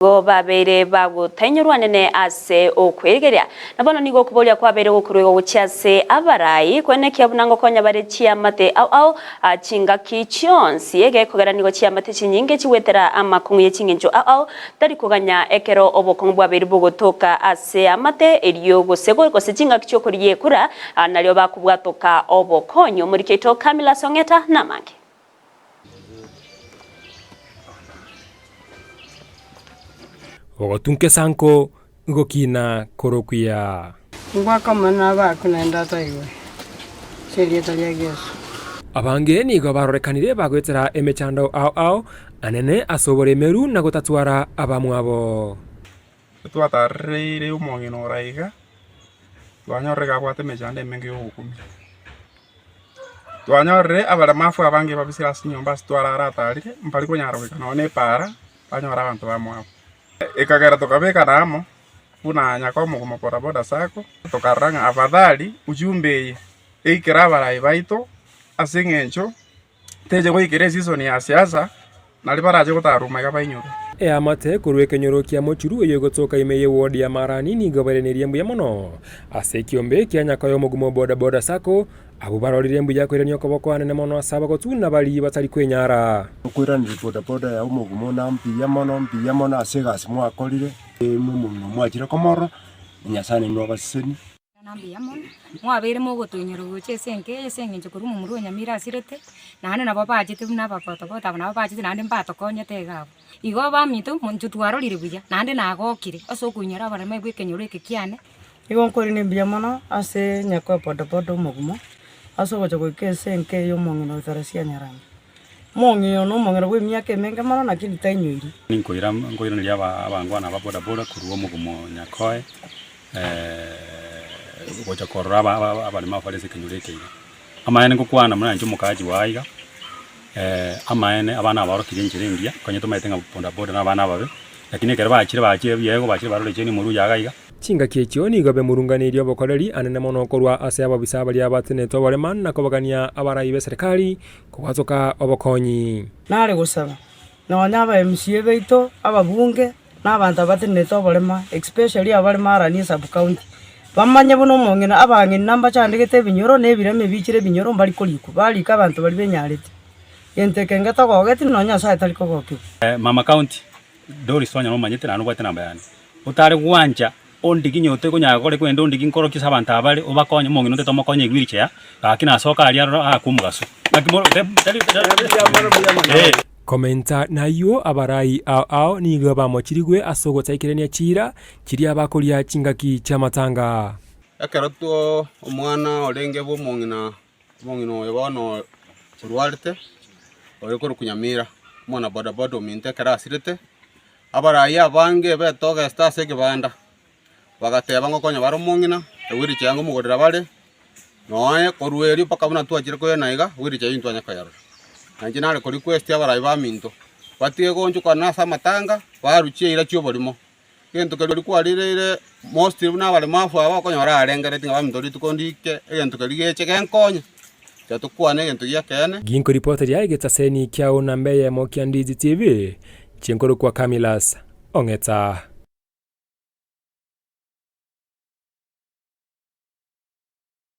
Nigo babeire bagotainyerwa nene ase okwerigeria. Na bono nigo okoboria kwabeire gokoruegwa gochia ase abarai, koenekia buna ngokonya bare chiamate ao ao chingaki chionsi, egekogera nigo chiamate chinyinge chigwetera amakong'u ye chingencho ao ao, tari koganya ekero obokong'u bwabeire bogotoka ase amate erio gose gose chingaki chi'okorigia ekura, nario bakobwatoka obokonyi. Omoriki oito Camillus Ong'eta namange. Ogotunka esanko gokina korokuya. Ngwaka Omonene abakwe naende ataigwe ase erieta ria Yeso. Abange nigo barorekanire bagoetera emechando ao ao anene ase oboremeru na gotatwara abamwabo. Twatarereire omong'ina ore aiga, twanyorire iga abwate emechando emenge ya ogokumia. Twanyorire abaremafu abange babisire ase chinyomba ase twarara atarire, mbari konyara goika nonye na epaara, banyore abanto bamwabo. Ekagera tokabekana amo, buna nyaka omogima bodaboda sacco, tokarora ng'a afadhali ujumbe eye eikere abarai baito ase eng'encho Teche goikera esisoni ya siasa, nario barache gotaruma iga bainyorwe. Eamate korwa ekenyoro kia Mochuru eyio egotoka ime ye ward ya Marani nigo bairaneirie mbuya mono ase ekiombe kia Nyakoe omogumo boda boda sacco abwo barorire mbuya koirania okoboko anene mono ase abagotu na baria batari kwenyara. Okoiraneria boda boda ya omogumo na mbuya mono mbuya mono ase egasi mwakorire. Inwe omong'ina mwachire komorora, na Nyasae nainwe abasesenie. Na mbuya mono, mwabeire mogotoinyora gocha ase enka eye ase eng'encho korwa omomura o Nyamira asirete, naende nabo bachete buna abakotokota aba nabo bachete naende mbatokonyete iga abwo. Igo abaminto, intwe twarorire buya, naende nagokire ase okoinyora abaremwa bwa ekenyoro eke kiane. Nigo nkorina mbuya mono ase nyakoe bodaboda omogima, ase ogocha goika ase enka eye omong'ina o Teresia Nyarangi. Omong'ina oyo na omong'ina bwa emiaka emenge mono lakini tainyoiri. Ninkoira nkoiraneria aba abangwana aba bodaboda korwa omogumo Nyakoe. gocha korora abaremi abare ase ekenyoro eke iga. Amaene ngokwana buna inche omokaachi oye aiga, amaene abana aba baorokirie enchera engiya, konya tomaete ng'a boda boda na abana ababe, lakini ekero bachire bachire ebiegwa bachire barore echeni omorwoti iga iga. Chingaki echio nigo bemurunganeirie obokoreri anene mono korwa ase ababisa baria batenenete oborema na kobagania abarai b'eserekari kobwatoka obokonyi. Nare gosaba nonya aba MCA baito, ababunge, na abanto abatenenete oborema especially abare Marani sub county, bamanye buna omong'ina abang'ina mbachandegete ebinyoro na ebirema ebichire ebinyoro mbari korikwa, barika abanto baria benyarete. Gento eke ngetogogeti nonya Nyasaye tari kogokigwa. Mama county, Doris onye nomanyete naende nobwate enamba yane, otare gwancha ondiginye otekonyara gokora ekero ondiginye nkorokie ase abanto aba bare obakonye omong'ina otete omokonye ewheelchair gaki nasoka aria aroro aakwe omogaso. Naki moro tari eh. Komenta nayio abarai ao ao nigo bamochirigwe ase ogotaikerania chiira chiria bakoria chingaki chi'amatanga. Ekero two omwana orenge bw'omong'ina omong'ina oyo bono orwarete, ore korokwa Nyamira, omwana bodaboda ominto ekero asirete, abarai abange betogeste ase ekebanda, bagateba ngokonya bare omong'ina, ewheelchair ngomogorera bare, Nonya korwa erio mpaka buna twachire koyena iga, wheelchair eyio ntwanya koyerora. Na inche nare ko request abarai baminto, batige gonchokana ase amatanga, barue chiira chi'oborimo. Egento keria kwarireire mostly buna abaremafu aba okonyora arengereretie ng'a baminto rituko ndike, egento keria geche genkonye, tiga tokwane egento gi'ekeene. Ginkoripoteria egetaseni kiao namba eyemo kia Ndizi TV, chinkorokwa Camillus Ong'eta.